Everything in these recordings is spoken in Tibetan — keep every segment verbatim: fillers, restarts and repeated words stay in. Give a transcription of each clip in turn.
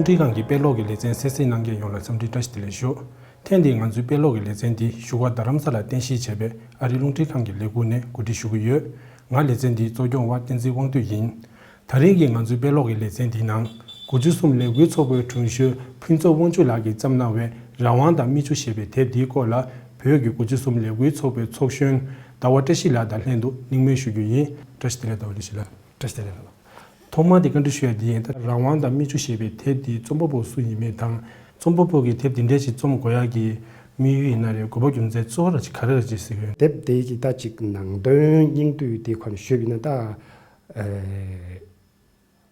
རླུང་འཕྲིན་ཁང་གི་དཔེ་ཀློག་གི་ལེ་ཚན་གསན་གཟིགས་གནང་མཁན་ཡོངས་ལ་འཚམས་འདྲི་བཀྲ་ཤིས་བདེ་ལེགས་ཞུ། ཐེངས་འདིའི་ང་ཚོའི་དཔེ་ཀློག་གི་ལེ་ཚན་འདི་བཞུགས་སྒར་རྡ་རམ་ས་ལར་རྟེན་གཞི་བྱས་པའི་ཨ་རིའི་རླུང་འཕྲིན་ཁང་གི་ལས་ཁུངས་ནས་གོ་སྒྲིག་ཞུ་གི་ཡོད། ང་ལེ་ཚན་འདིའི་གཙོ་སྐྱོང་བ་བསྟན་འཛིན་དབང་འདུས་ཡིན། ད་རིང་གི་ང་ཚོའི་དཔེ་ཀློག་གི་ལེ་ཚན་འདིའི་ནང་། དགུ་བཅུ་གསུམ་ལས་འགུལ་ཚོགས་པའི་དྲུང་གཞོན་ཕུན་ཚོགས་དབང་ཕྱུག་ལགས་ཀྱིས་བརྩམས་གནང་བའི་རང་དབང་དང་མིག་ཆུ་ཞེས་པའི་དེབ་འདིའི་སྐོར་ལ། བོད་ཀྱི་དགུ་བཅུ་གསུམ་ལས་འགུལ་ཚོགས་པའི་ཚོགས་གཞོན་ཟླ་བ་བཀྲ་ཤིས་ལགས་དང་ལྷན་དུ་གླེང་མོལ་ཞུ་རྒྱུ་ཡིན། བཀྲ་ཤིས་བདེ་ལེགས། ཟླ་བ་བཀྲ་ཤིས་ལགས། བཀྲ་ཤིས་བདེ་ལེགས། ཐོག་མར་དེ་བཀའ་འདྲི་ཞུ་ཡ་འདི་ཡིན། ད་རང་དབང་དང་མིག་ཆུ་ཞེས་པའི་དེབ་འདི་རྩོམ་པ་པོ་སུ་ཡིན་མིན་དང་། རྩོམ་པ་པོ་གིས་དེབ་འདི་འདྲ་ཞིག་རྩོམ་དགོས་ཡ་གི་དམིགས་ཡུལ་ཡིན་ན་རེད། དགོས་པ་རྒྱུ་མཚན་གཙོ་བོ་ར་ཅིག་ག་རེ་ར་ཅིག་ཟེར་གི་ཡོད། དེབ་འདི་གི་ད་ཅིག་ནང་དོན་སྙིང་བསྡུས་དེ་ཁོ་ནས་ཞུས་པ་ཡིན་ན་ད། ཨེ།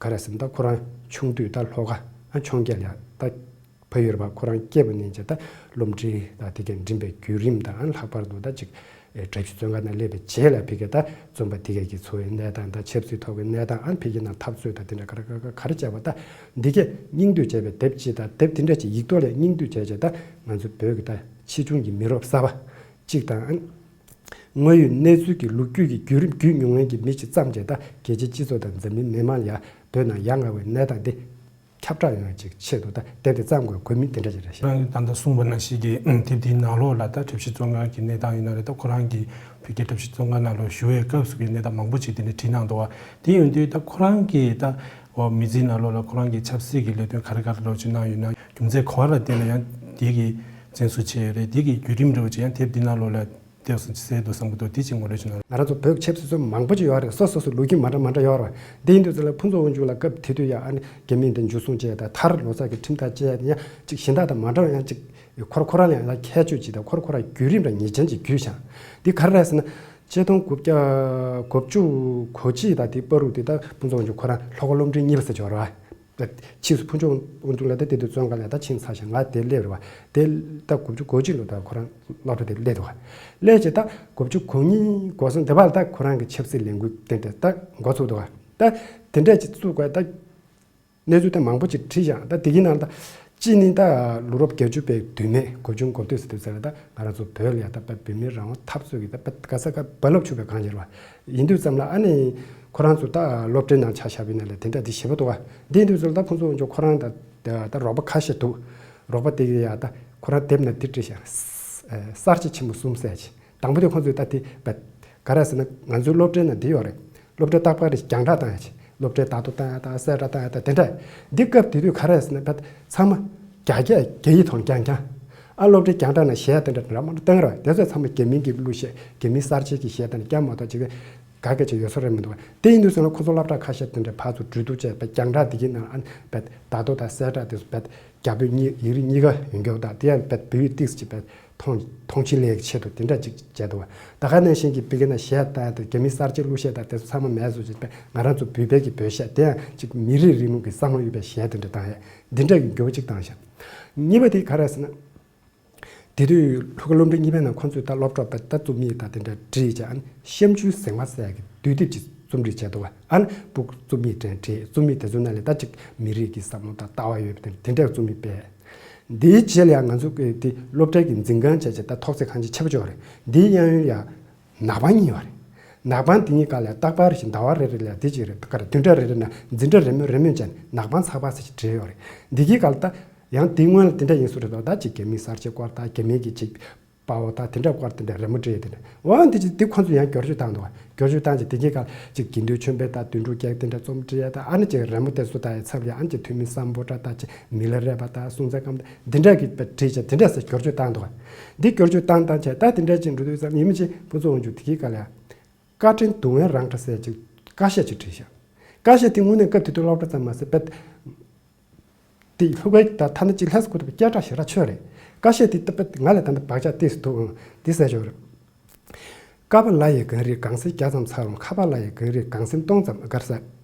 ག་རེ་ཟེར་ན་ད་ཁོ་རང་ཆུང་དུས་ད་ལྷོ་ཁ་ཨ་འཕྱོངས་རྒྱལ་ལ་ད་ཕ་ཡུལ་བ་ཁོ་རང་སྐྱེས་པ་ནས་ཀྱང་ད་སློབ་འབྲིང་ད་དེ་གའི་འགྲིམ་པའི་བརྒྱུད་རིམ་དང་ཨ་ལྷག་པར་དུ་ད་ཅིག་ཨེ་བཀྲ་ཤིས་བཙོན་ཁང་ནང་སླེབས་པའི་རྗེས་ལ་ཕ་གི་ད་རྩོམ་པ་དེ་གའི་གི་འཚོ་བའི་གནས་སྟངས་ད་ཆབ་སྲིད་ཐོག་གི་གནས་སྟངས་ཨ་ཕ་གི་ནང་འཐབ་རྩོད་ད་དེ་འདྲ་ག་རེ་ག་རེ་ག་རེ་བྱས་པ་ད་འདི་གའི་སྙིང་བསྡུས་བྱས་པའི་དེབ་ཅིག་དང་དེབ་དེ་འདྲ་ཅིག་ཡིག་ཐོག་ལ་སྙིང་བསྡུས་བྱས་བྱས་ད་ང་ཚོ་བོད་ཀྱི་ད་ཆེ་ཆུང་གི་མི་རབས་གསར་པ་ཅིག་དང་ཨ། དངོས་ཡོད་གནས་ཚུལ་གྱི་ལོ་རྒྱུས་ཀྱི་བརྒྱུད་རིམ་བརྒྱུད་མྱོང་མཁན་གྱི་མི་ཅིག་བརྩམས་བྱས་ད་རྒྱལ་སྤྱིའི་སྤྱི་ཚོགས་དང་འཛམ་གླིང་མི་མང་ལ་ཡ་བོད་ནང་ཡ་ང་བའི་གནས་སྟངས་འདི་ཁྱབ་བསྒྲགས་ཡོང་ཡ་ཅིག་ཆེད་དུ་ད་དེབ་དེ་བརྩམས་དགོས་དགོས་དམིགས་དེ་འདྲ་ཅིག་རེད་ཤག་ད་ལྟ་གསུངས་པ་ནང་བཞིན་གྱི་དེབ་དེའི་ནང་ལོགས་ལ་ད་བཀྲ་ཤིས་བཙོན་ཁང་གི་གནས་སྟངས་ཡིན་ན་རེད། ད་ཁོ་རང་གི་བོད་ཀྱི་བཀྲ་ཤིས་བཙོན་ཁང་ནང་ལོགས་བཞུགས་པའི་སྐབས་སུ་གི་གནས་སྟངས་མང་པོ་ཅིག་དེ་ནས་བྲིས་གནང་འདུག་བ། དེ་ཡིན་དུས་ད་ཁོ་རང་གི་ད་འོ་མི་ཚེའི་ནང་ལོགས་ལ་ཁོ་རང་གི་ཆབ་སྲིད་ཀྱི་ལས་དོན་ག་རེ་ག་རེ་ལོགས་ཅིག་གནང་ཡོད་ན་རྒྱུ་མཚན་ག་བ་ལ་བརྟེན་ནས་ཡང་དེ་གི་བཙན་བཟུང་བྱས་ཡོད་རེད། དེ་གི་བརྒྱུད་རིམ་འདྲ་བོ་ཅིག་ཡང་དེབ་འདི་ནང་ལོགས་ལ། དེ་སོང་ཅི་ཟེར་འདུག་བསམ་གྱི་འདུག་དེ་གཅིག་ངོ་སྤྲོད་ཞུ་ན། ང་རང་ཚོ་བོད་ཀྱི་ཆབ་སྲིད་ཚོ་མང་པོ་ཅིག་ཡོད་རེད། སོ་སོ་སོ་ལོ་རྒྱུས་མ་འདྲ་མ་འདྲ་ཡོད་རེད། འདི་ཡིན་དུས་ཚོད་ལ་ཕུན་ཚོགས་དབང་ཕྱུག་ལགས་སྐབས་དེ་དུས་ཡང་ཨ་ནི་རྒྱ་མིས་འདི་འཇུ་བཟུང་བྱས་དང་མཐར་ལོ་ཙཱ་གི་ཁྲིམས་ཐག་བཅད་ཡང་ཅིག་གཞན་དག་དང་མ་འདྲ་བ་ཡང་ཅིག་ཁོ་ར་ཁོ་རང་ལ་ཡང་ཁྱད་ཆོས་ཅིག་དང་ཁོ་ར་ཁོ་ར་བརྒྱུད་རིམ་ར་ངེས་ཅན་ཅིག་བརྒྱུད་ཤག་འདི་ག་རེ་རེད་ཟེར་ན། ཆིག་སྟོང་དགུ་བརྒྱ་དགུ་བཅུ་གོ་གཅིག་དང་དེའི་བར་དུ་དེ་ད་ཕུན་ཚོགས་དབང་ཕྱུག་ཁོ་རང་ལྷོ་ཁ་སློབ་འབྲིང་གཉིས་པ་ཟེར་གྱི་ཡོད་རེད་བ། ཕྱིས་སུ་ཕུན་ཚོགས་དབང་ཕྱུག་ལགས་ད་དེ་དུས་བཙོན་ཁང་ལ་ད་ཕྱིན་ཚར་ཞིང་ང་དེ་སླེབས་རེད་བ། དེ་ད་དགུ་བཅུ་གོ་གཅིག་ལོ་ད་ཁོ་རང་སློབ་གྲྭ་དེ་སླེབས་འདུག་བ། སླེབས་རྗེས་ད་དགུ་བཅུ་གོ་གཉིས་གོ་གསུམ་དེ་བར་ལ་ད་ཁོ་རང་གི་ཆབ་སྲིད་ལས་འགུལ་དེ་འདྲ་ད་འགོ་ཚུགས་འདུག་བ། ད་དེ་འདྲ་ཅིག་བཙུགས་དགོས་ད། གནས་ཚུལ་དེ་མང་པོ་ཅིག་བྲིས་ཤག་ད་དེ་གི་ནང་ད་གཅིག་ནི་ད་ལོ་རབས་བརྒྱད་ཅུ་པའི་མདུན་མའི་དགུ་བཅུ་འགོ་སྟོད་ཟེར་དུས་ཚོད་ལ་ད་ང་རང་ཚོ་བོད་ལ་ཡ་ད་བོད་མིའི་རང་དབང་འཐབ་རྩོད་ཀྱི་ད་ག་ས་ག་རྦ་རླབས་འཁྱུག་པའི་གང་ཡིན་རེད་བ། ཡིན་དུས་ཙམ་ལ་ཨ་ནི་ཁོ་རང་ཚོ་ད་སློབ་གྲྭའི་ནང་ཆ་བཞག་པ་ཡིན་ན་ལས་དེ་འདྲ་དེ་ཞེ་པོ་འདུག་བ། འདི་ཡིན་དུས་ཙམ་ལ་ད་ཕུན་ཚོགས་དབང་ཕྱུག་ཁོ་རང་ད་ད་རོགས་པ་ཁ་ཤས་འདུག་རོགས་པ་དེ་གི་ཡ་ད་ཁོ་རང་དེབ་ནང་འདི་བྲིས་ཤག་གསར་བརྗེ་ཆེན་མོ་གསུམ་ཟེར་ཅིག་དང་པོ་དེ་ཁོང་ཚོས་ད་དེ་བད་ག་རེ་ཟེར་ན་ང་ཚོའི་སློབ་གྲྭའི་ནང་འདི་ཡོད་རེད། སློབ་གྲྭའི་རྟག་པར་རེ་རྒྱང་བསྒྲགས་བཏང་ཡ་ཆེ། སློབ་གྲྭའི་རྟག་ཏུ་བཏང་ཡ་དང་གསལ་བསྒྲགས་བཏང་ཡ་དང་དེ་འདྲ། འདི་སྐབས་དེ་དུས་ག་རེ་ཟེར་ན་བད་ཚང་མ་རྒྱ་སྐད་རྒྱ་ཡིག་ཐོག་རྐྱང་རྐྱང་། ཨ་སློབ་གྲྭའི་རྒྱང་བསྒྲགས་ནང་གཞས་དེ་འདྲ་འདྲ་མ་འདྲ་བཏང་ར་དེ་ཚོ་ཚང་མ་རྒྱ་མིང་གི་གླུ་གཞས་རྒྱ་མིའི་གསར་བརྗེ་གི་གཞས་དེ་འདྲ་རྐྱང་མ་གཏོགས་ཅིག་ག་གེ་ཅིག་ཡོད་ས་རེད་མི་འདུག་དེ་ཡིན་དུས་ཙམ་ལ་ཁོ་ཚོ་སློབ་གྲྭ་ཁ་ཤས་དེ་འདྲ་ཕར་ཚུར་གྲོས་བསྡུར་བྱས་པ་རྒྱང་བསྒྲགས་འདི་གི་ནང་ཨ་བད་རྟག་ཏུ་དང་གསལ་བསྒྲགས་དེ་ཚོ་བད་རྒྱ་བོད་གཉིས་ཡིག་རིགས་གཉིས་ཀ་ཡོད་མཁན་དང་དེ་ཡང་བད་བོད་ཡིག་ཏིག་ཙམ་ཅིག་བད། མཐོང་མཐོང་ཆེན་ལས་ཀྱི་ཆེད་དུ་དེ་འདྲ་ཅིག་བྱས་འདུག་བ། ད་ག་ནང་བཞིན་གྱི་པི་ཀི་ན་གཞས་བཏང་ཡ་དང་རྒྱ་མིའི་གསར་བརྗེའི་གླུ་གཞས་དང་དེ་ཚོ་ཚང་མ་མེད་བཟོ་བྱས་པས་ང་རང་ཚོ་བོད་པའི་གི་བོད་གཞས་དེ་ཡང་ཅིག་མི་རིགས་རིང་ལུགས་ཀྱི་བསམ་བློ་ཡོད་པའི་གཞས་དེ་འདྲ་བཏང་ཡ་འདི་འདྲ་གི་འགྱུར་བ་ཅིག་བཏང་ཤག་གཉིས་པ་དེ་ག་རེ་ཟེར་ན། དེ་དུས་ལྷོ་ཁ་སློབ་འབྲིང་གཉིས་པའི་ནང་ཁོང་ཚོས་ད་སློབ་གྲོགས་པ་ད་རྩོམ་ཡིག་དང་དེ་འདྲ་བྲིས་བྱས་ཨ་ནི་བཤམས་ཆུའི་ཟེགས་མ་ཟེར་ཡ་གི་དུས་དེབ་ཅིག་རྩོམ་སྒྲིག་བྱས་འདུག་བ། ཨ་ནི་སྤུ་རྩོམ་ཡིག་དྲན་བྲིས་རྩོམ་ཡིག་དེ་ཚོའི་ནང་ལས་ད་ཅིག་མི་རིགས་ཀྱི་བསམ་བློ་དང་ལྟ་བ་ཡོད་པ་དེ་འདྲ་རྩོམ་ཡིག་སྤེལ། འདིའི་རྗེས་ལ་ཡང་ང་ཚོ་གི་དེ་སློབ་གྲྭའི་གི་འཛིན་ཁང་བྱས་བྱས་ད་ཐོག་བརྩེགས་ཁང་ཆེན་ཆེ་པོ་ཅིག་ཡོད་རེད། འདིའི་གཡས་གཡོན་ཡང་ནག་པང་གཉིས་ཡོད་རེད། ནག་པང་དེ་གཉིས་ཀ་ལ་རྟག་པར་ཞིག་ཟླ་བ་རེ་རེ་ལ་དེ་ཅིག་རེད་ད་ག་རེ་བདུན་ཕྲག་རེ་རེ་ན་འཛིན་གྲྭ་རེ་མོས་རེ་མོས་བྱས་ནས་ནག་པང་ཚགས་པར་ཟེར་ཞིག་བྲིས་ཡོད་རེད། འདི་གི་སྒང་ལ་ད་ཡང་དེ་སྔོན་ལ་དེ་འདྲ་ཡིན་ས་རེད་དོ། ད་ཅིག་རྒྱ་མིའི་གསར་བརྗེ་སྐོར་དང་རྒྱ་མིའི་གི་ཅིག་དཔའ་བོ་དང་དེ་འདྲ་སྐོར་དེ་འདྲ་རི་མོ་བྲིས་དེ་འདྲ། འོ་འདི་ཅི་འདི་ཁོ་ཚོ་ཡང་བསྒྱུར་བཅོས་བཏང་འདུག་བ། བསྒྱུར་བཅོས་བཏང་ཅིག་དེ་གྱི་སྐབས་ཅིག་དགེ་འདུན་ཆོས་འཕེལ་དང་དོན་གྲུབ་རྒྱལ་དེ་འདྲ་རྩོམ་བྲིས་ཡ་དང་ཨ་ནི་ཅིག་རི་མོ་དེ་ཚོ་དང་ཡ་ཚབ་ཡ་ཨ་ནི་ཅིག་ཐོན་མི་སམ་བྷོ་ཊ་དང་ཅིག་མི་ལ་རས་པ་དང་སྲོང་བཙན་སྒམ་དང་འདི་འདྲ་གི་བྲིས་བྱས་དེ་འདྲ་ཟེར་བསྒྱུར་བཅོས་བཏང་འདུག་བ། འདི་བསྒྱུར་བཅོས་བཏང་བཏང་བྱས་ད་དེ་འདྲ་ཅིག་འགྲོ་དུས་ཙམ་ཡིན་མི་ཅིག་ཕུན་ཚོགས་དབང་ཕྱུག་དེ་གྱི་སྐབས་ལ་ཡ། བཀའ་དྲིན་སྡུག་བསྔལ་རང་འདྲ་ཟེར་ཅིག་ཀ་ཤ་ཅིག་བྲིས་ཤག་ཀ་ཤ་དེ་དངོས་གནས་སྐབས་དེ་དུས་སློབ་གྲྭ་ཙམ་མ་ཟད་པད། དེ་ལྷུག་པའི་ད་ཐ་ན་གཅིག་ལྷས་སུ་བཀོད་པའི་སྐད་གྲགས་ཞེ་དྲག་ཆོད་རེད། ཀ་ཤ་དེ་ད་པད་ང་ལ་ད་ལྟ་བག་ཆགས་ཏོག་ཙམ་འདུག་ཨང་། དེ་ཟེར་ཆོག་རེད། ཀ་པ་ལ་ཡི་གངས་རིས་གངས་སེང་བརྒྱ་ཙམ་ཚ་རུང་ཁ་པ་ལ་ཡི་གངས་རིས་གངས་སེང་སྟོང་ཙམ་དགར་ས་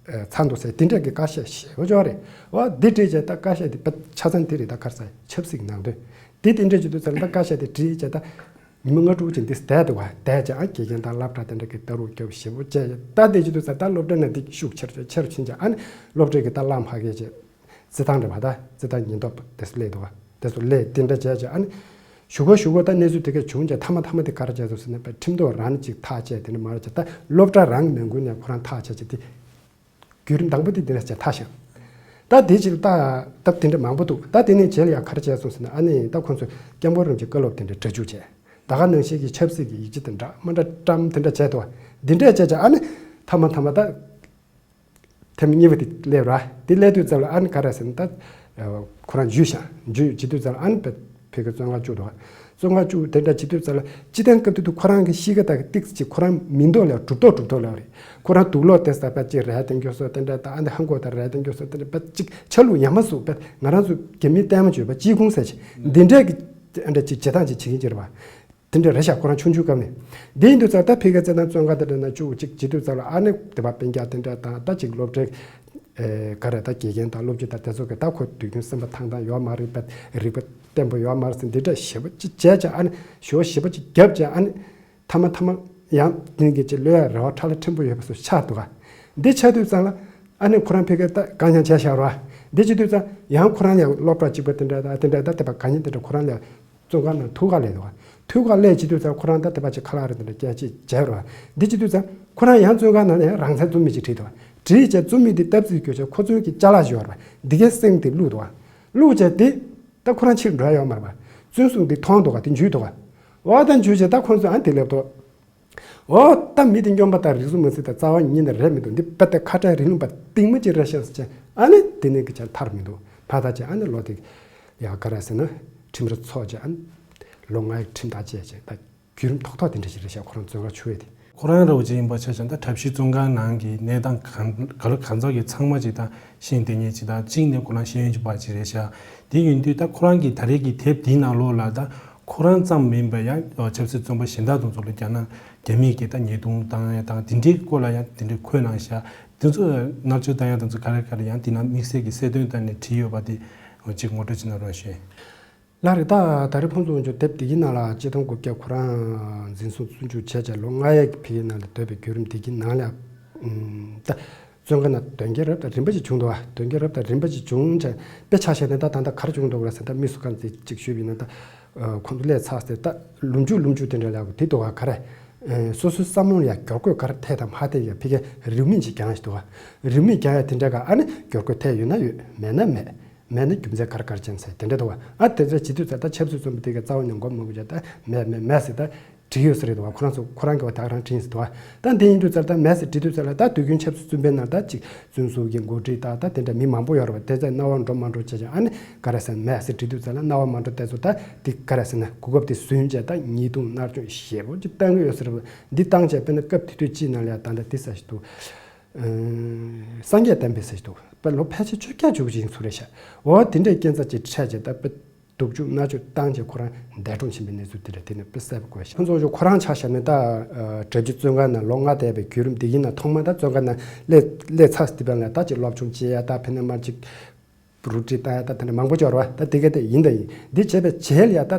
ཚ་འདུག་ཟེར་དེ་འདྲ་གི་ཀ་ཤ་ཞེ་པོ་ཅིག་ཡོད་རེད། འོ་འདི་བྲིས་བྱས་ད་ཀ་ཤ་དེ་པད་ཆ་ཚང་དེ་རེད། ད་གར་ས་ཆབ་སྲིད་ནང་དོན་དེ་དེ་འདྲ་བྱེད་དུས་ཙམ་ད་ཀ་ཤ་དེ་བྲིས་བྱས་ད། ཉི་མ་ལྔ་དྲུག་ཅིག་འདི་བསྡད་འདུག་བ། བསྡད་ཀྱང་ཨ་དགེ་རྒན་དང་སློབ་གྲྭ་དེ་འདྲ་གི་ལྟ་རུ་སྐྱོབ་ཞེ་པོ་བྱས། ད་དེ་བྱེད་དུས་ཙམ་ད་སློབ་གྲྭ་ནང་འདི་ཤུགས་ཆེར་ཆེར་ཕྱིན་ཀྱང་ཨ་ནི་སློབ་གྲྭའི་གི་ད་བླ་མ་ཕ་གི་ཅིག་རྩེད་ཐང་རེད་བ། ད་རྩེད་ཐང་ཉེན་རྟོག་དེ་ཚོ་སླེབས་འདུག་བ། དེ་ཚོ་སླེབས་དེ་འདྲ་བྱས་ཀྱང་ཨ་ནི་ཞུ་ག་ཞུ་ག་ད་གནས་ཚུལ་དེ་ག་བྱུང་ཀྱང་མཐའ་མ་མཐའ་མ་དེ་ག་རེ་བྱས་སོང་ཟེར་ན་ཁྲིམས་ཐོག་རང་ཅིག་ཐག་བཅད་དེ་འདྲ་མ་རེད་ཀྱང་ད་སློབ་གྲྭ་རང་གི་ངོས་ནས་ཁོ་རང་ཐག་བཅད་ཀྱི་དེ། བརྒྱུད་རིམ་དང་པོ་དེ་འདི་ལ་བྱས་ཐག་བཞག་ད་ ད་དེ་ཅིག་ལ་ད་སྟབས་དེ་འདྲ་མང་པོ་འདུག་ད་དེ་ནས་རྗེས་ལ་ཡང་ག་རེ་བྱས་སོང་ཟེར་ན། ཨ་ནི་ད་ཁོང་ཚོས་སྐྱབས་མགོན་རིན་པོ་ཆེའི་བཀའ་སློབ་དེ་འདྲ་སྒྲ་འཇུག་བྱས། ད་ག་ནང་བཞིན་གྱི་ཆབ་སྲིད་ཀྱི་ཡིག་ཆ་དེ་འདྲ་མ་འདྲ་བཀྲམ་དེ་འདྲ་བྱས་འདུག་འདི་འདྲས་བྱས་བྱས་ཨ་ནི་མཐའ་མ་མཐའ་མ་ད་ཐེངས་གཉིས་པ་དེ་སླེབས་ར། དེ་སླེབས་དུས་ཙམ་ལ་ཨ་ནི་ག་རེ་ཟེར་ན། ད་ཁོ་རང་འཇུས་ཤག་འཇུས་བྱེད་དུས་ཙམ་ལ་ཨ་ནི་བོད་ཀྱི་བཙོན་ཁང་བཅུག་འདུག་བཙོན་ཁང་བཅུག་དེ་འདྲ་བྱེད་དུས་ཙམ་ལ་སྤྱི་བཏང་སྐབས་དེ་དུས་ཁོ་རང་གི་གཤིས་ཀ་དང་ཏིག་ཙམ་ཅིག་ཁོ་རང་མི་འདོད་ལ་གྲུབ་ཐོབ་གྲུབ་ཐོབ་ལ་རེད། ཁོ་རང་དུག་ལོག་དེ་ས་ཕར་ཅིག་རལ་དེ་འགྱོ་སོ་དེ་འདྲ་དང་། ཨ་ནི་ཧང་གོ་དང་རལ་དེ་འགྱོ་སོ་དེ་འདྲ་བ་ཅིག་ཆ་ལུགས་ཡ་མ་གཟུགས་པས། ང་རང་ཚོ་རྒྱ་མི་ལྟད་མོ་བྱོས་པ་ཅི་ཁུང་ཟེར་ཅིག་འདི་འདྲས་ཀྱི་ཨ་འདྲ་ཅིག་བྱེད་སྟངས་ཅིག་བྱེད་ཀྱིན་ཅི་རེད་བ། དེ་འདྲ་རེད་ཤག་ཁོ་རང་ཆུང་ཆུང་སྐབས་ནས། དེ་ཡིན་དུས་ཙང་ད་ཕ་གིའི་བཙོན་ཁང་དེ་འདྲ་ན་བཅུག་ཅིག་བྱེད་དུས་ཙམ་ལ་ཨ་ནི་དེ་བ་སྤུན་ཀྱག་དེ་འདྲ་དང་ད་ཅིག་སློབ་གྲྭའི་ཨེ་ག་རེ་ད་དགེ་རྒན་དང་སློབ་སྤྱི་དང་དེ་ཚོ་གི་ད་ཁོ་དུས་རྒྱུན་སེམས་པ་ཐང་ཐང་ཡོད་མ་རེད་པས། རིག་པ་བརྟན་པོ་ཡོད་མ་རེད་ཟེར་འདི་འདྲ་ཞེ་པོ་ཅིག་བྱས་ཀྱང་ཨ་ནི་ཞོ་ཞེ་པོ་ཅིག་བརྒྱབ་ཀྱང་ཨ་ནི་མཐའ་མ་མཐའ་མ་ཡང་དེང་གི་ཅིག་ལོས་ཡ་རེ་བ་ཁྲ་ལ་ཕྲན་བུ་ཡོད་པ་སོགས་ཆགས་འདུག་ག་འདི་ཆགས་དུས་ཙང་ལ་ཨ་ནི་ཁོ་རང་ཕ་གིར་ད་དཀའ་ཉམས་བྱས་བཞག་ར། འདི་བྱེད་དུས་ཙང་ཡང་ཁོ་རང་ལ་སློབ་གྲྭ་གཅིག་པ་དེ་འདྲ་ད་དེ་འདྲ་ད་དེ་བ་དཀའ་ཉམས་དེ་འདྲ་ཁོ་རང་ལ་བཙོན་ཁང་ནང་ཐུག་ག་སླེབས་འདུག་ག་ཐུག་ག་སླེབས་བྱེད་དུས་ཙང་ཁོ་རང་ད་དེ་བ་ཅིག་ཁ་ལག་རེ་དེ་འདྲ་སྐྱེལ་ཅིག་བྱས་ར། འདི་བྱེད་དུས་ཙང་ཁོ་རང་ཡང་བཙོན་ཁང་ནང་ནས་རང་བཙན་རྩོད་མི་ཅིག་བྲིས་འདུག་ག་བྲིས་བྱས་རྩོད་མི་དེ་སྟབས་ཚིག་སྐྱོ་བྱས་ཁོ་ཚོའི་གི་ཅ་ལག་ཞིག་ཡོད་ར། འདི་གའི་སེང་དེ་བླུགས་འདུག་ག་བླུགས་བྱས་དེ། ད་ཁོ་རང་ཕྱིར་འགྲོ་ཡ་ཡོད་མ་རེད་པ། བཙོན་སྲུང་འདི་མཐོང་འདུག་ག་དེ་འཇུས་འདུག་ག་འོ་ད་འཇུས་བྱས་ད་ཁོ་ཚོས་ཨ་དེ་སླེབས་ཏོ། འོ་ད་མི་དེ་སྨྱོན་པ་དང་རིགས་གཟུགས་མི་སྲིད་དང་རྩ་བ་ཉིད་ནས་རེད་མི་འདུག་འདི་དཔེ་ད་ཁ་བྲལ་རིང་ལུགས་པ་གཏིང་མ་ཅིག་རེད་ཤག་ཟེར་བྱས་ཨ་ནི་དེ་ནས་གི་ཆ་ཐར་མི་འདུག་ཕར་ད་བྱས་ཨ་ནི་ལོ་དེ་ཡ་ག་རེ་ཟེར་ན་ཁྲིམས་ར་ཚོགས་བྱས་ཨ་ནི་ལོ་ལྔ་ཡི་ཁྲིམས་ཐག་བཅད་བྱས་ད། བརྒྱུད་རིམ་ཐོག་ཐོག་དེ་འདྲ་ཞིག་རེད་ཤག་ཁོ་རང་བཙོན་ཁང་བཅུག་ཡས་དེ། ཁོ་རང་ར་བ་ཅིག་ཡིན་པ་ཆ་བཞག་ན་ད་གྲྭ་བཞི་བཙོན་ཁང་ནང་གི་གནས་སྟངས་གང་ག་ལ་གང་ཟག་གི་ཚང་མ་ཅིག་དང་ཤེས་བདེ་ཉེ་ཅིག་དང་གཅིག་ནས་ཁོ་རང་ཤེས་ཡོན་ཅིག་པ་ཅིག་རེད་ཤག་དེ་ཡིན་དུས་ད་ཁོ་རང་གི་ད་རེས་ཀྱི་དེབ་འདིའི་ནང་ལོགས་ལ་ད་ཁོ་རང་ཙམ་མིན་པ་ཡང་ཆབ་སྲིད་བཙོན་པ་གཞན་དག་དང་ཚོ་ལ་རྒྱ་ནག་རྒྱ་མིས་ཀྱི་ད་ཉེས་རྡུང་བཏང་ཡ་དང་དེ་འདྲའི་སྐོར་ལ་ཡང་དེ་འདྲའི་འཁོད་གནང་ཤག་དེ་ཚོ་མནར་གཅོད་བཏང་ཡ་དང་ཚོ་ག་རེ་ག་རེ་ཡང་དེ་ནང་དམིགས་བསལ་གྱི་གསལ་སྟོན་བཏང་ནས་བྲིས་ཡོད་པ་དེ་ཅིག་ངོ་སྤྲོད་བྱེད་ན་རོགས་ཞུ། ལགས་རེད། ད་ད་རེས་ཕུན་ཚོགས་དབང་ཕྱུག་དེབ་འདི་གི་ནང་ལ་ཆིག་སྟོང་དགུ་བརྒྱ་ཁོ་རང་འཛིན་བཟུང་བཙོན་འཇུག་བྱས་བྱས་ལོ་ལྔ་ཡས་ཀྱི་ཕ་གིའི་ནང་ལ་སྡོད་པའི་བརྒྱུད་རིམ་འདི་གི་ནང་ལ་ཨམ་ད་བཙོན་ཁང་ནང་སྡོད་མཁན་རབ་དང་རིམ་པ་ཞིག་བྱུང་འདུག་བ། སྡོད་མཁན་རབ་དང་རིམ་པ་ཞིག་བྱུང་བྱས་དཔེ་ཆ་བཞག་ནས་ད་ད་ལྟ་ག་རེ་བྱུང་འདུག་རེད་ཟེར་ན། ད་མི་སུ་གང་ཚེ་གཅིག་ཞུས་པ་ཡིན་ན་ད་ཁོང་ཚོ་ལས་ཚར་ཏེ་ད་ལོ་མཇུག་ལོ་མཇུག་དེ་འདྲ་ལ་དེ་འདུག་བ། ག་རེ་སོ་སོའི་བསམ་བློ་ལ་ཡ་བསྒྱུར་བཀོད་ག་རེ་ཐེབས་དང་མ་ཐེབས་ཡ་ཕ་གིའི་རེའུ་མིག་ཅིག་རྒྱག་ཡ་ཞིག་འདུག་བ། རེའུ་མིག་རྒྱག་ཡ་དེ་འདྲ་ག་ཨ་ནི་བསྒྱུར་བཀོད་ཐེབས་ཡོད་ན་ཡོད། མེད་ན་མེད། མེད་ན་རྒྱུ་མཚན་ག་རེ་ག་རེ་ཅན་ཟེར་དེ་འདྲ་འདུག་བ། ཨ་དེ་ཚོ་བྱེད་དུས་ཚོད་ད་ཆབ་སྲིད་བཙོན་པ་དེ་གའི་རྩ་བ་ནས་མགོ་མ་སྒུར་བྱས་ད་མེད་མེད་མེད་ཟེར་ད་བྲིས་ཡོད་ས་རེད་འདུག་བ། ཁོ་རང་ཚོ་ཁོ་རང་གི་བ་ད་ག་རང་བྲིས་ཟེར་འདུག་བ། ད་དེ་ཡིན་དུས་ཚོད་ད་མེད་ཟེར་བྲིས་དུས་ཚོད་ལ་ད་དུས་རྒྱུན་ཆབ་སྲིད་བཙོན་པའི་ནང་ད་ཅིག་བཙོན་ཟུར་གྱི་འགོ་ཁྲིད་ད་ད་དེ་འདྲ་མི་མང་པོ་ཡོད་རེད་བ། དེ་ཚོ་རྣ་བ་འགྲོ་མ་འགྲོ་བྱས་ཀྱང་ཨ་ནི་ག་རེ་ཟེར་མེད་ཟེར་བྲིས་དུས་ཚོད་ལ་རྣ་བ་མ་འགྲོ་དེ་ཚོ་ད་དེ་ག་རེ་ཟེར་ན་གོ་སྐབས་དེ་ཟུན་བྱས་ད་ཉེས་རྡུང་མནར་གཅོད་ཞེ་པོ་ཅིག་བཏང་གི་ཡོད་ས་རེད་བ། འདི་བཏང་བྱས་དཔེར་ན་སྐབས་དེ་དུས་ཅིག་ནང་ལ་ཡ་ད་ད་དེ་ས་ཞིག་འདུག་སངས་རྒྱས་བསྟན་པའི་ཟེར་གྱི་འདུག་དཔེ་ལོ་ཕལ་ཆེར་བཅོ་བརྒྱད་བཅུ་བཞི་ཚོ་རེད་ཤག་འོ་དེ་འདྲའི་རྐྱེན་རྩ་ཅིག་འཕྲད་བྱས་ད་དཔེ་སྡུག་སྦྱོང་མནར་གཅོད་བཏང་བྱས་ཁོ་རང་འདས་གྲོངས་ཕྱིན་པའི་གནས་ཚུལ་དེ་འདྲ་དེ་ནི་དཔེ་གསལ་པོ་གོ་ཤག་ཁོང་ཚོ་ཚོ་ཁོ་རང་ཆ་བཞག་ན་ད་གྲྭ་བཞི་བཙོན་ཁང་ནང་ལོ་ལྔ་བསྡད་པའི་བརྒྱུད་རིམ་འདི་ཡིན་ན་ཐོག་མ་ད་བཙོན་ཁང་ནང་སླེབས་སླེབས་ཚར་དེ་བས་ལ་ད་ཅིག་སློབ་སྦྱོང་བྱེད་ཡ་ད་ཕན་ན་མ་ཅིག་རུ་ཏི་ཏ་ཡ་ད་དེ་འདྲ་མང་པོ་འབྱོར་བ་ད་དེ་ག་དེ་ཡིན་ད་ཡིན། འདི་བྱས་པའི་རྗེས་ལ་ཡ་ད་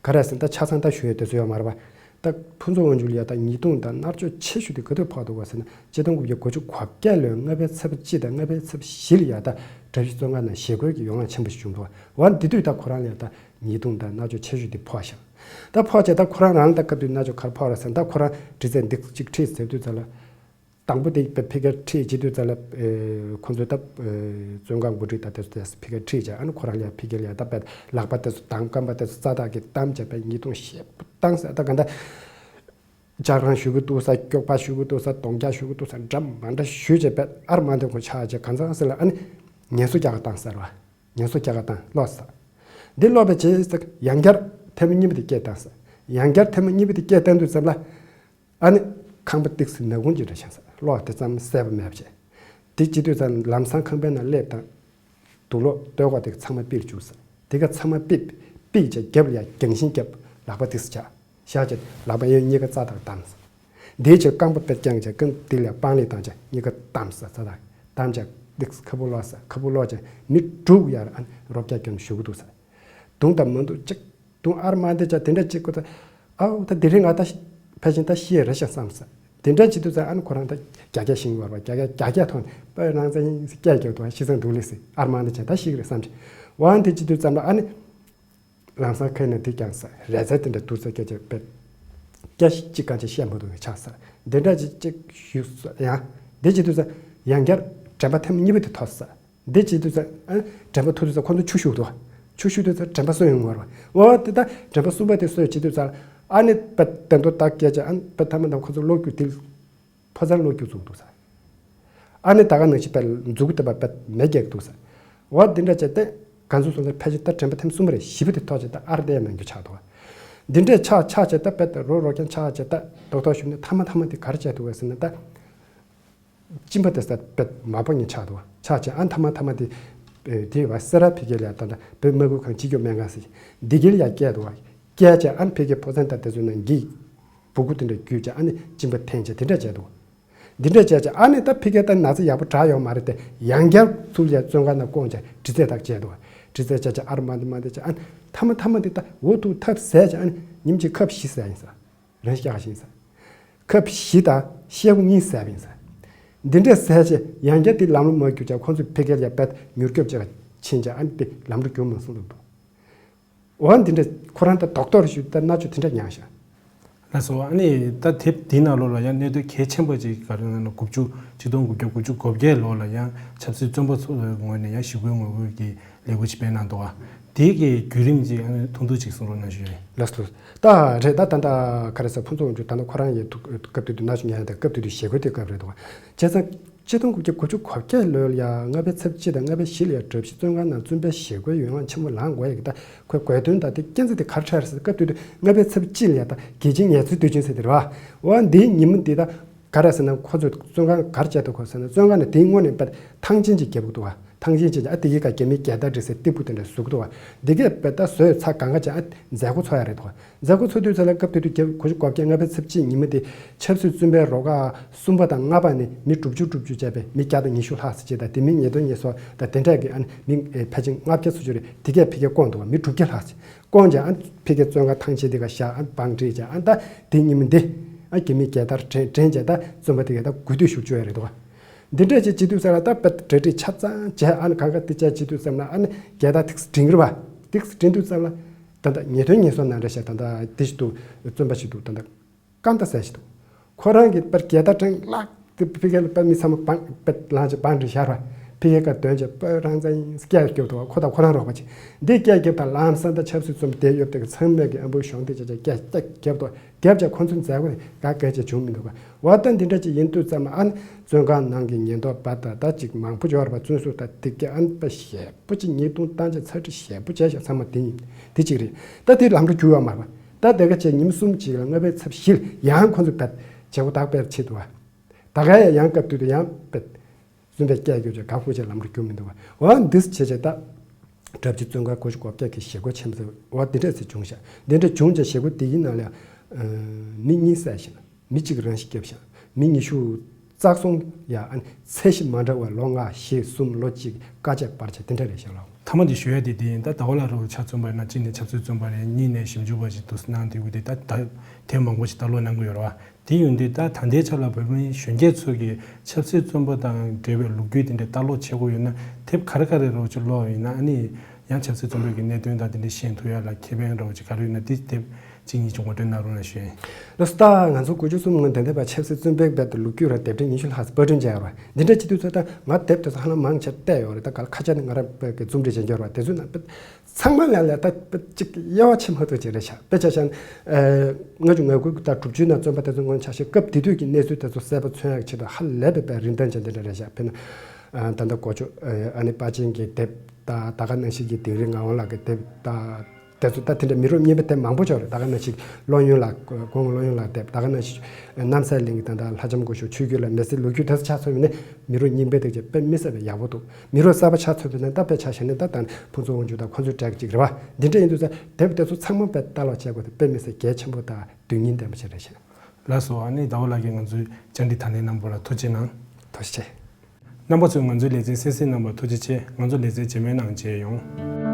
ག་རེ་ཟེར་ན་ད་ཆ་ཚང་ད་ཞུ་ཡ་དེ་ཚོ་ཡོད་མ་རེད་པ། ད་ཕུན་ཚོགས་དབང་ཕྱུག་ལ་ཡ་ད་ཉེས་རྡུང་དང་མནར་གཅོད་ཆེ་ཤོས་དེ་ག་དུས་ཕོག་འདུག་ག་ཟེར་ན་ཆིག་སྟོང་དགུ་བརྒྱ་དགུ་བཅུ་གོ་བརྒྱད་ལོའི་ལྔ་པའི་ཚེས་པ་གཅིག་དང་ལྔ་པའི་ཚེས་པ་བཞི་ལ་ཡ་ད་གྲྭ་བཞི་བཙོན་ཁང་ནང་ཞི་རྒོལ་གྱི་ཡོ་ལང་ཆེན་པོ་ཞིག་བྱུང་འདུག་ག་འདི་དུས་ད་ཁོ་རང་ལ་ཡ་ད་ཉེས་རྡུང་དང་མནར་གཅོད་ཆེ་ཤོས་དེ་ཕོག་ཤག་ད་ཕོག་བྱས་ད་ཁོ་རང་རང་ལ་ད་སྐབས་དུས་མནར་གཅོད་ག་རེ་ཕོག་རེད་ཟེར་ན་ད་ཁོ་རང་འདྲི་རྩད་འདི་གཅིག་ཁྲིད་ཟེར་དུས་ཙམ་ལ། དང་པོ་དེ་ཕ་གིར་ཁྲིད་བྱེད་དུས་ཙམ་ལ་ཁོང་ཚོས་ད་བཙོན་ཁང་འགོ་ཁྲིད་དང་དེ་ཚོ་དེ་ཕ་གིར་ཁྲིད་བྱས་ཨ་ནི་ཁོ་རང་ལ་ཕ་གིར་ལ་ད་པད་ལག་པ་དེ་ཚོ་དང་རྐང་པ་དེ་ཚོ་རྩ་དག་གིས་བསྡམས་བྱས་པད་ཉེས་རྡུང་ཞེ་པོ་བཏང་ས་ད་ག་འདྲ་ལྕགས་རང་གཞུ་གི་འདུག་ས་སྐྱོགས་པ་གཞུ་གི་འདུག་ས་རྡོག་རྒྱག་གཞུ་གི་འདུག་ས་འདྲ་མ་འདྲ་གཞུས་བྱས་པད་ཨར་མ་འདི་ཁོ་ཆགས་བྱས་གང་ཚང་ཟེར་ལ་ཨ་ནི་ངལ་གསོ་རྒྱག་ག་བཏང་ཟེར་བ། ངལ་གསོ་རྒྱག་ག་བཏང་ལོག་ས། འདི་ལོག་པའི་རྗེས་ཡང་བསྐྱར་ཐེངས་མ་གཉིས་པ་དེ་སྐད་བཏང་ས། ཡང་བསྐྱར་ཐེངས་མ་གཉིས་པ་དེ་སྐད་བཏང་དུས་ཙམ་ལ། ཨ་ནི་ཁང་པ་ཏིག་སེ་ནག་ཁུང་གཅིག་རེད་ཤག་ས་གློག་དེ་ཙམ་གསལ་པོ་མེད་པ་བྱས། དེ་བྱེད་དུས་ཙམ་ལམ་སང་ཁང་པའི་ནང་སླེབས་དང་། དུག་ལོག་ལྟོས་གོ་དེ་ཚང་མ་ཕྱིར་བཅུག་ས། དེ་ག་ཚང་མ་ཕྱིར་ཕྱིར་བྱས་རྒྱབ་ལ་ཡ་རྒྱང་ཤིང་རྒྱབ་ལག་པ་ཏིག་སེ་བྱས། བཞག་བྱས་ལག་པ་གཡས་གཉིས་ཀ་རྩ་དག་བསྡམས་ས། དེའི་ཕྱིར་རྐང་པ་ཕྱིར་བརྐྱངས་བྱས་རྐང་དེ་ལ་ཡ་པང་ལེབ་བཏང་བྱས་གཉིས་ཀ་བསྡམས་ས་རྩ་དག་བསྡམས་བྱས་ཏིག་སེ་ཁ་སྦུག་ལོག་ས་ཁ་སྦུག་ལོག་བྱས་མི་དྲུག་ཡར་ཨ་ནི་རོ་བརྒྱ་བརྒྱབ་ནས་བཞུགས་ཀྱི་འདུག་ས། དུང་དང་མ་དུང་གཅིག་དུང་ཨར་མ་འདི་ཅག་དེ་འདྲ་གཅིག་ཀོ་ད། ཨའོ་ད་དེ་རིང་ང་ད་ཕལ་ཆེར་ད་ཤི་ཡ་རེད་ཤག་བསམ་ས། དེ་འདྲ་བྱེད་དུས་ཙང་ཨ་ནི་ཁོ་རང་ད་རྒྱ་རྒྱ་ཤིང་བར་བ་རྒྱ་རྒྱ་རྒྱ་རྒྱ་ཐོན་པ་རང་ཚ་ཡིན་སྐྱ་རྒྱ་དུ་ཤི་སང་འདུག་ལེ་སི་ཨར་མ་འདི་ཅག་ད་ཤི་གི་རེད་བསམ་གི། འོ་ཨ་འདི་བྱེད་དུས་ཙམ་ལ་ཨ་ནི། ལམ་སང་ཁ་ནས་དེ་ཀྱང་ས་རེ་ཚ་དེ་འདྲ་དུར་ས་སྐད་ཆ་པད། སྐྱ་ཤི་གཅིག་གང་ཅི་བཤད་མ་ཐུབ་ཀྱི་ཆགས་ས། འདི་འདྲ་ཅིག་ཅིག་ཞུས་ས་ཡང་། འདི་བྱེད་དུས་ཙང་ཡང་བསྐྱར་དྲན་པ་ཐེངས་མ་གཉིས་པ་དེ་ཐོབ་ས། འདི་བྱེད་དུས་ཙང་ཨ་དྲན་པ་ཐོར་དུས་ཙང་ཁོ་ཚོ་ཆུ་ཤུགས་འདུག་ཆུ་ཤུགས་དུས་ཙང་དྲན་པ་གསོ་ཡོང་གི་རེད་བ། འོ་དེ་ད་དྲན་པ་གསུམ་པ་དེ་གསོས་བྱེད་དུས་ཙང་ཨ་ནི་པད་དེ་འདོ་ད་སྐད་ཆ་ཨ་ནི་པད་ཐ་མ་དང་ཁོ་ཚོ་གློག་རྒྱུག་དེ་ཕོ་གསར་གློག་རྒྱུག་བཙུགས་འདུག་ས། ཨ་ནི་ད་ག་ནང་བཞིན་པད་མཛུ་གུ་དེ་པ་པད་མེ་རྒྱག་འདུག་ས། འོ་འདི་འདྲ་བྱས་ཏེ་ག་ཚོད་སོང་ཙང་ཕལ་ཆེར་ད་དྲན་པ་ཐེངས་གསུམ་པ་རེད། བཞི་པ་དེ་ཐོག་བྱས་ད་ཨར་དེ་ཡང་མེད་རྒྱུ་ཆགས་འདུག་འདི་འདྲས་ཆགས་ཆགས་བྱས་ད་པད་རོ་རོ་ཀན་ཆགས་བྱས་ད་རྡོག་རྡོག་ཞུགས་ནས་ཐ་མ་ཐ་མ་དེ་ག་རེ་བྱས་འདུག་བས་ཟེར་ན་ད། གཅིན་པ་དེ་ས་པད་མ་པོ་ཉིད་ཆགས་འདུག་ཆགས་བྱས་ཨ་ཐ་མ་ཐ་མ་དེ། དེ་བ་སེ་ར་ཕི་གེ་ལ་ད་ད་བོད་མ་བུ་ཁང་སྤྱི་སྐྱོབ་སྨན་ཁང་ཟེར། འདི་གེ་ལ་ཡ་སྐྱེས་འདུག་བ། སྐྱེས་བྱས་ཨ་ཕི་གེ་ཕོ་ཚན་ད་དེ་ཚོ་ནང་གི་སྦུ་གུ་དེ་འདྲ་བརྒྱུད་བྱས་ཨ་ནི་གཅིན་པ་འཐེན་བྱས་དེ་འདྲ་བྱས་འདུག་འདི་འདྲ་བྱས་བྱས་ཨ་ནི་ད་ཕི་གེ་ད་ན་ཚ་ཡག་པོ་དྲག་ཡོད་མ་རེད་དེ་ཡང་བསྐྱར་ཚུར་ཡ་བཙོན་ཁང་ནང་བསྐོང་བྱས་དྲི་རྩད་དག་བྱས་འདུག་དྲི་རྩད་བྱས་བྱས་ཨ་རུ་མ་འདི་མ་འདི་བྱས་ཨ་ནི་ཐ་མ་ཐ་མ་འདི་ད་འོ་ཐུག་ཐབས་ཟད་བྱས་ཨ་ནི་ཉིན་གཅིག་ཁབ་བཞི་ཟས་ཡིན་ས། རང་ཤག་ཤིང་ས། ཁབ་བཞི་དང་ཤེལ་སྒོ་གཉིས་ཟས་པ་ཡིན་ས། འདི་འདྲས་ཟས་བྱས་ཡང་བསྐྱར་དེ་ལམ་ལ་མ་རྒྱུག་ཅག་ཁོང་ཚོས་ཕི་གེ་ལ་ཡ་པད་མྱུར་སྐྱོབ་ཅིག་ཕྱིན་ཅག་ཨ་ནི་དེ་ལམ་འགྲོ་རྒྱུག་མ་སོང་འདུག་འོ་འདི་འདྲས་ཁོ་རང་ད་རྡོག་རྡོག་རེ་ཞུ་ད་མནར་གཅོད་དེ་འདྲ་མྱངས་ཤག་ལགས་སོ། ཨ་ནི་ད་དེབ་འདི་ནང་ལོགས་ལ་ཡང་གནད་དོན་གལ་ཆེན་པོ་ཅིག་ག་རེ་ན་དགུ་བཅུ་ཆིག་སྟོང་དགུ་བརྒྱ་དགུ་བཅུ་གོ་བརྒྱད་ལོ་ལ་ཡང་ཆབ་སྲིད་བཙོན་པ་ཚོའི་ངོས་ནས་ཡང་ཞི་རྒོལ་ངོ་རྒོལ་གྱི་ལས་འགུལ་ཅིག་སྤེལ་གནང་འདུག་བ། དེ་གི་བརྒྱུད་རིམ་ཅིག་ཨ་ནི་ཐུང་ཐུང་ཅིག་གསུང་རོགས་གནང་ཞུ་ཡིན། ལགས་སོ། ད་རེད་ད་ད་ད་ག་རེ་ཟེར་ཕུན་ཚོགས་དབང་ཕྱུག་ད་ནི་ཁོ་རང་ཡི་ཐུག་སྐབས་དེ་དུས་ན་ཆུང་ཉལ་ཡ་ད་སྐབས་དེ་དུས་ཞེ་དགོས་དེ་སྐབས་རེད་འདུག་བ། བྱས་ཙང་ཆིག་སྟོང་དགུ་བརྒྱ་དགུ་བཅུ་གོ་བརྒྱད་ལོ་ལ་ཡ་ལྔ་པའི་ཚབ་གཅིག་དང་ལྔ་པའི་བཞི་ལ་ཡ་གྲྭ་བཞི་བཙོན་ཁང་ནང་བཙོན་པའི་ཞེ་དགོས་ཡོང་ཡ་ཆེན་པོ་ལངས་དགོས་ཡ་གི་ད་ཁོའི་དགོས་དོན་ད་དེ་རྐྱེན་ཚ་དེ་ག་རེ་ཆགས་རེད་ཟེར་སྐབས་དེ་དུས་ལྔ་པའི་ཚབ་གཅིག་ལ་ཡ་ད་རྒྱལ་ཆེན་ངལ་རྩོལ་དུས་ཆེན་ཟེར་དེ་རེད་བ། འོ་འདིའི་ཉིན་མོ་འདི་ད། ག་རེ་ཟེར་ན་ཁོ་ཚོས་བཙོན་ཁང་ག་རེ་བྱས་འདུག་གོ་ཟེར་ན་བཙོན་ཁང་ནས་དེའི་སྔོན་ནས་པད་ཐང་ཆེན་ཅིག་བརྒྱབ་ཀྱི་འདུག་བ། ཐང་ཆེན་ཅིག་ཨ་དེ་གི་ཀ་རྒྱ་མིའི་རྒྱལ་དར་བསྒྲིགས་སའི་སྟེགས་བུ་དེ་འདྲ་བཟོ་གི་འདུག་བ། འདི་གས་པད་ད་བཟོས་ཚ་གང་ག་ཅིག་ཨ་མཛད་སྒོ་འཚོགས་ཡ་རེད་འདུག་བ། མཛད་སྒོ་འཚོགས་དུས་ཚོད་ལ་སྐབས་དེ་དུས་རྒྱ་གོ་ཆུ་གོ་བརྒྱད་ལྔ་པའི་ཚེས་གཅིག་ཉིན་མོ་དེ་ཆབ་སྲིད་བཙོན་པའི་རོགས་ཁ་གསུམ་པ་དང་ལྔ་པ་ནས་མི་དྲུག་ཅུ་དྲུག་ཅུ་བྱས་པའི་མི་བརྒྱ་དང་ཉི་ཤུ་ལྷག་ཙམ་ཅིག་དང་དེ་མིན་ཉེས་དོན་ཉེས་གསོག་དང་དེ་འདྲས་ཀྱི་ཨ་མི་ཕལ་ཆེར་ལྔ་བརྒྱ་ཚོ་ཅུ་རེད་དེ་གས་ཕ་གིར་བསྐོངས་འདུག་བ་མི་དྲུག་བརྒྱ་ལྷག་ཙམ། བསྐོངས་བྱས་ཨ་ཕ་གིའི་བཙོན་ཁང་ཐང་ཆེན་དེ་ག་བཞག་ཨ་བང་བསྒྲིགས་བྱས་ཨ་ད་དེ་ཉིན་མོ་འདི་ཨ་རྒྱ་མིའི་རྒྱལ་དར་བསྒྲེངས་བསྒྲེངས་བྱས་ད་བཙོན་པ་དེ་ག་ད་གུས་འདུད་ཞུ་བཅུག་ཡ་རེད་འདུག་ག་འདི་འདྲས་ཅིག་བྱེད་དུས་ཙམ་ལ་ད་པད་གྲ་སྒྲིག་ཆ་ཚང་བྱས་ཨ་ནི་གང་ག་དེ་བྱས་བྱེད་དུས་ཙམ་ལ་ཨ་ནི་རྒྱལ་དར་ཏིག་བསྒྲེངས་རེད་བ། ཏིག་བསྒྲེངས་དུས་ཙམ་ལ་ད་ད་ཉེས་དོན་ཉེས་གསོག་ནང་འདྲ་བཤད་ད་ད་དེ་ཞིག་འདུག་བཙོན་པ་ཞིག་འདུག་ད་ད། སྐམ་ད་ཟས་ཤི་འདུག་ཁོ་རང་གིས་པར་རྒྱལ་དར་བསྒྲེངས་ལག་དེ་ཕ་གི་ལ་པར་མི་ཚང་མ་བང་པར་ལངས་བྱས་བང་བསྒྲིགས་ཤར་བ། ཕ་གི་ཀ་དོན་བྱས་པར་རང་བཙན་ཡིན་སྐད་རྒྱབ་འདུག་ཁོ་དང་ཁོ་རང་རོགས་པ་བྱས། འདི་སྐད་རྒྱབ་དང་ལམ་སང་ད་ཆབ་སྲིད་བཙོན་པ་དེ་ཡོད་དེ་གི་ཚང་མས་ཀྱི་ཨམ་བུ་གཞོང་དེ་བྱས་བྱས་སྐད་སྐད་རྒྱབ་འདུག་རྒྱབ་བྱས་ཁོ་ཚོའི་མཛད་སྒོ་དེ་ག་གལ་ཆེ་བྱུང་མི་འདུག་ག་འོ་ད་འདི་འདྲ་ཅིག་ཡིན་དུས་ཙམ་ཨ་ནི་བཙོན་ཁང་ནང་གི་ཉེན་རྟོག་པ་ད་ད་ཅིག་མང་པོ་འབྱོར་བ་བཙོན་ཟུར་ད་དེ་གི་ཨ་ནི་པ་ཞེ་པོ་ཅིག་ཉེས་རྡུང་བཏང་བྱས་ཚ་འདྲི་ཞེ་པོ་བྱས་བྱས་ཚང་མ་དེ་ཡིན་དེ་གཅིག་རེད། ད་དེ་ལམ་འགྲོ་རྒྱུག་ཡོད་མ་རེད་པ། ད་དེ་ག་བྱས་ཉིན་གསུམ་ཅིག་ལ་ལྔ་པའི་ཚབ་བཞི་ལ་ཡང་ཁོ་ཚོས་བེད་བྱེད་སྒོ་དག་སྤེལ་བྱེད་འདུག་བ། ད་ག་ཡང་ཡང་སྐབས་དུས་དུ་ཡང་བེད་བཙོན་པའི་སྐད་རྒྱབ་བྱས་དགའ་པོ་བྱས་ལམ་འགྲོ་རྒྱུག་མི་འདུག་བ། འོ་འདིས་བྱས་བྱས་ད་གྲྭ་བཞི་བཙོན་ཁང་དགུ་བཅུ་གོ་བརྒྱད་ཀྱི་ཞེ་སྒོ་ཆེན་པོ་འོ་འདི་འདྲས་སེ་བྱུང་ཤག་འདི་འདྲས་བྱུང་བྱས་ཞེ་སྒོ་དེ་ཡི་ནང་ལ་མི་གཉིས་བསད་ཤག་མི་གཅིག་རང་ཤི་བརྒྱབ་ཤག་མི་ཉི་ཤུ་རྩ་གསུམ་ཡ་ཨ་ནི་ཚད་གཞི་མ་འདྲ་བ་ལོ་ལྔ་བཞི་གསུམ་ལོ་གཅིག་དཀའ་སྤྱད་བར་ཆད་དེ་འདྲ་རེད་ཤག་ལགས། མཐའ་མ་དེ་ཞུ་ཡ་དེ་དེ་ཡིན། ད་ཟླ་བ་ལ་རོགས་ཆ་བཙོན་པ་ཡིན་ན་གཅིག་ནས་ཆབ་སྲིད་བཙོན་པ་རེད། གཉིས་ནས་ཞིབ་འཇུག་པ་ཞིག་འདུག་སེ་གནང་དེ་གུ་དེ་ད་ད་དེབ་མང་པོ་ཞིག་ལྟ་ཀློག་གནང་གི་ཡོད་རེད་བ། དེ་ཡོང་དུས་ད་ད་ལྟའི་ཆ་ལ་བོད་མི་གཞོན་སྐྱེས་ཚོ་གིས་ཆབ་སྲིད་བཙོན་པ་དང་འབྲེལ་བའི་ལོ་རྒྱུས་དེ་འདྲ་ལྟ་ཀློག་བྱེད་དགོས་ཡོད་ན་དེབ་ག་རེ་ག་རེ་རོགས་ཅིག་ཀློག་ཡིན་ན་ཨ་ནི་ཡང་ཆབ་སྲིད་བཙོན་པའི་གི་གནད་དོན་དང་དེ་འདྲ་ཤེས་ཐུབ་ཡ་ལ་ཁེ་ཕན་རོགས་ཅིག་ག་རེ་ཡོད་ན་དེ་དེབ་གཅིག་གཉིས་ཅིག་ངོ་སྤྲོད་གནང་རོགས་གནང་ཞུ་ཡིན། ལགས་སོ། ད་ང་ཚོ་དགུ་བཅུ་གསུམ་སྔོན་དེ་འདས་པ་ཆབ་སྲིད་བཙོན་པའི་རྦད་དེ་ལོ་རྒྱུས་ར་དེབ་ཕྲེང་ཉི་ཤུ་ལྷག་ཙམ་པར་སྐྲུན་བྱས་ཡོད་རེད། འདི་འདྲ་བྱེད་དུས་ཚོད་ད་ང་དེབ་དེ་ཚོ་ཧ་ལམ་མང་ཆེ་བལྟས་ཡོད་རེད། ད་ག་ལ་ཁ་ཆེ་ནི་ང་རང་བོད་ཀྱི་རྩོམ་སྒྲིག་བྱེད་མཁན་རེད་བ། དེ་ཚོའི་ནང་ཚང་མ་ལ་ལ་ད་གཅིག་དབྱེ་བ་ཕྱེ་མ་ཐུབ་ཅིག་རེད་ཤག་དཔེ་ཆ་བཞག་ན་ལྔ་བཅུ་ང་དགུ་དང་དྲུག་ཅུའི་ནང་བཙོན་པ་དེ་ཚོ་སྔོན་ཆགས་ཤིང་སྐབས་དེ་དུས་ཀྱི་གནས་ཚུལ་དེ་ཚོ་གསལ་པོ་མཚོན་ཡག་ཆེད་དུ་ཧ་ལས་པའི་དཔེ་རིན་ཐང་ཅན་དེ་འདྲ་རེད་ཤག་དཔེར་ན་ད་ལྟ་གོ་ཆོད་ཨ་ནི་དཔའ་ཆེན་གྱི་དེབ་དང་ད་ག་ནང་བཞིན་གྱི་དིང་རི་ངག་དབང་ལགས་ཀྱི་དེབ་དང་། དེ་ཚོ་ད་དེ་འདྲ་མི་རབས་རྙིང་པའི་དེབ་མང་པོ་ཅིག་ཡོད་རེད། ད་ག་ནང་བཞིན་བློ་ཡུན་ལགས་གོང་བློ་ཡུན་ལགས་དེབ་ད་ག་ནང་བཞིན་རྣམ་གསལ་གླིང་གི་ད་ལྟ་ལྷ་ལྕམ་སྐུ་ཞབས་ཆོས་བརྒྱུད་ལ་མི་སེར་ལོ་རྒྱུས་དེ་ཚོ་ཆ་མཚོན་པ་ཡིན་ན་མི་རབས་རྙིང་པའི་དེབ་ཅིག་དཔེ་མི་སྲིད་པའི་ཡག་པོ་འདུག་མི་རབས་གསར་པ་ཆ་མཚོན་པ་ཡིན་ན་ད་དཔེ་ཆ་བཞག་ན་ད་ད་ཕུན་ཚོགས་དབང་ཕྱུག་དང་ཁོང་ཚོའི་གྲས་ཅིག་རེད་བ། འདི་འདྲ་ཡིན་དུས་ད་དེབ་དེ་ཚོ་ཚང་མ་དཔེ་ལྟ་ཀློག་བྱེད་དགོས་དེ་དཔེ་མི་སྲིད་གལ་ཆེན་པོ་དང་དོན་སྙིང་ལྡན་པ་ཞིག་རེད་ཤག་ལགས་སོ། ཨ་ནི་ཟླ་བ་ལགས་ཀྱིས་ང་ཚོའི་བཅར་འདྲི་དང་ལེན་གནང་བ་ལ་ཐུགས་རྗེ་གནང་། ཐུགས་རྗེ་ཆེ། རྣམ་པ་ཚོས་ང་ཚོའི་ལེ་ཚན་གསན་གཟིགས་གནང་བར་ཐུགས་རྗེ་ཆེ། ང་ཚོ་ལེ་ཚན་རྗེས་མའི་ནང་མཇལ་ཡོང་།